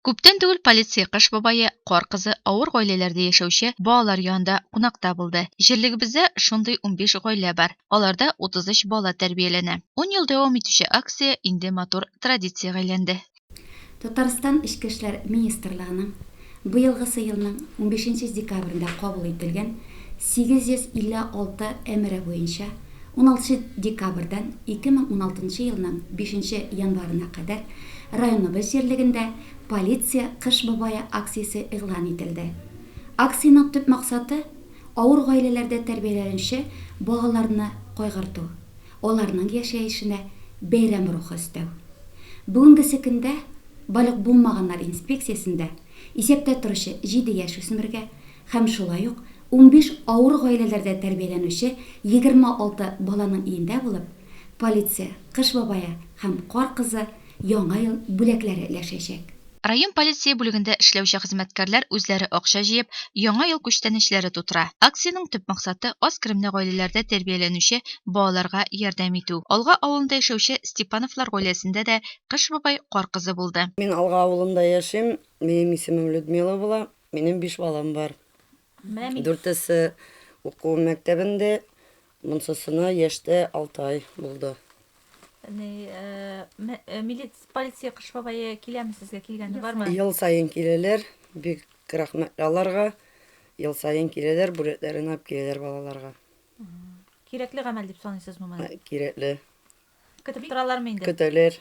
Күптән түгел полиция Кыш бабае, Кар кызы авыр гаиләләрдә яшәүче балалар янында кунакта булды. Җирлегебездә шундый 15 гаилә бар. Аларда 33 бала тәрбияләнә. Ун ел дәвам итүче акция инде матур традициягә әйләнде. Татарстан Эчке эшләр министрлыгының быелгысы елның унбишенче декабрендә кабул ителгән 856 әмере буенча уналтынчы декабрьдән 2016 елның бишенче январена кадәр районыбыз җирлегендә Полиция Кыш бабае акциясе игълан ителде. Акциянең төп максаты, авыр гаиләләрдә тәрбияләнүче балаларны кайгырту, аларның яшәешенә бәйрәм рухы өстәү. Бүгенгесе көндә балигъ булмаганнар инспекциясендә исәптә торучы җиде яшүсмергә һәм шулай ук 15 авыр гаиләләрдә тәрбияләнүче 26 баланың өендә булып, полиция Кыш бабае һәм Кар кызы Яңа ел бүләкләре өләшәчәк. Район полиция бүлегендә эшләүче хезмәткәрләр үзләре акча җыеп, Яңа ел күчтәнәчләре тутыра. Акциянең төп максаты, аз керемле гаиләләрдә тәрбияләнүче балаларга ярдәм итү. Алга авылында яшәүче Степановлар гаиләсендә дә Кыш бабай, Кар кызы булды. Мин Алга авылында яшим. Минем исемем Людмила була. Минем биш балам бар. Дүртесе уку мәктәбендә, монсысына яшьтә алты ай булды. Полиция Кыш бабае киләме сезгә, килгәне бармы? Ел саен киләләр, бик рәхмәтле аларга. Ел саен киләләр, бүләкләрен алып киләләр балаларга. Кирәкле гамәл дип саныйсызмы моны? Кирәкле. Көтеп торалармы инде? Көтәләр.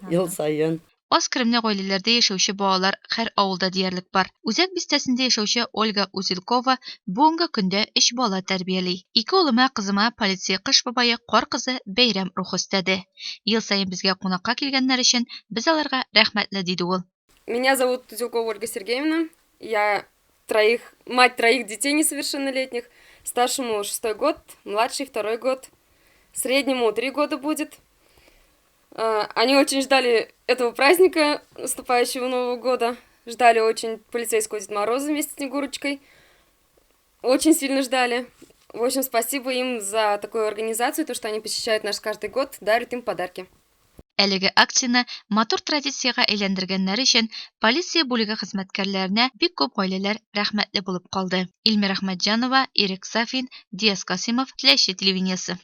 Ел саен. Аз керемле гаиләләрдә яшәүче балалар һәр авылда диярлек бар. Үзәк бистәсендә яшәүче Ольга Узелкова бүгенге көндә өч бала тәрбияли. Ике улыма, кызыма полиция Кыш бабае, Кар кызы бәйрәм рухы өстәде. Ел саен безгә кунакка килгәннәр өчен без аларга рәхмәтле, диде ул. Меня зовут Узелкова Ольга Сергеевна. Я троих, мать троих детей несовершеннолетних. Старшему шестой год, младший второй год, среднему три года будет. Они очень ждали этого праздника, наступающего Нового года. Ждали очень полицейского Дед Мороза вместе с Снегурочкой. Очень сильно ждали. В общем, спасибо им за такую организацию, то, что они посещают наш каждый год, дарят им подарки. Әлеге акцияне матур традициягә әйләндергәннәре өчен полиция бүлеге хезмәткәрләренә бик күп гаиләләр рәхмәтле булып калды. Илмира Әхмәтҗанова, Ирек Сафин, Диас Касыймов, Теләче телевидениесе.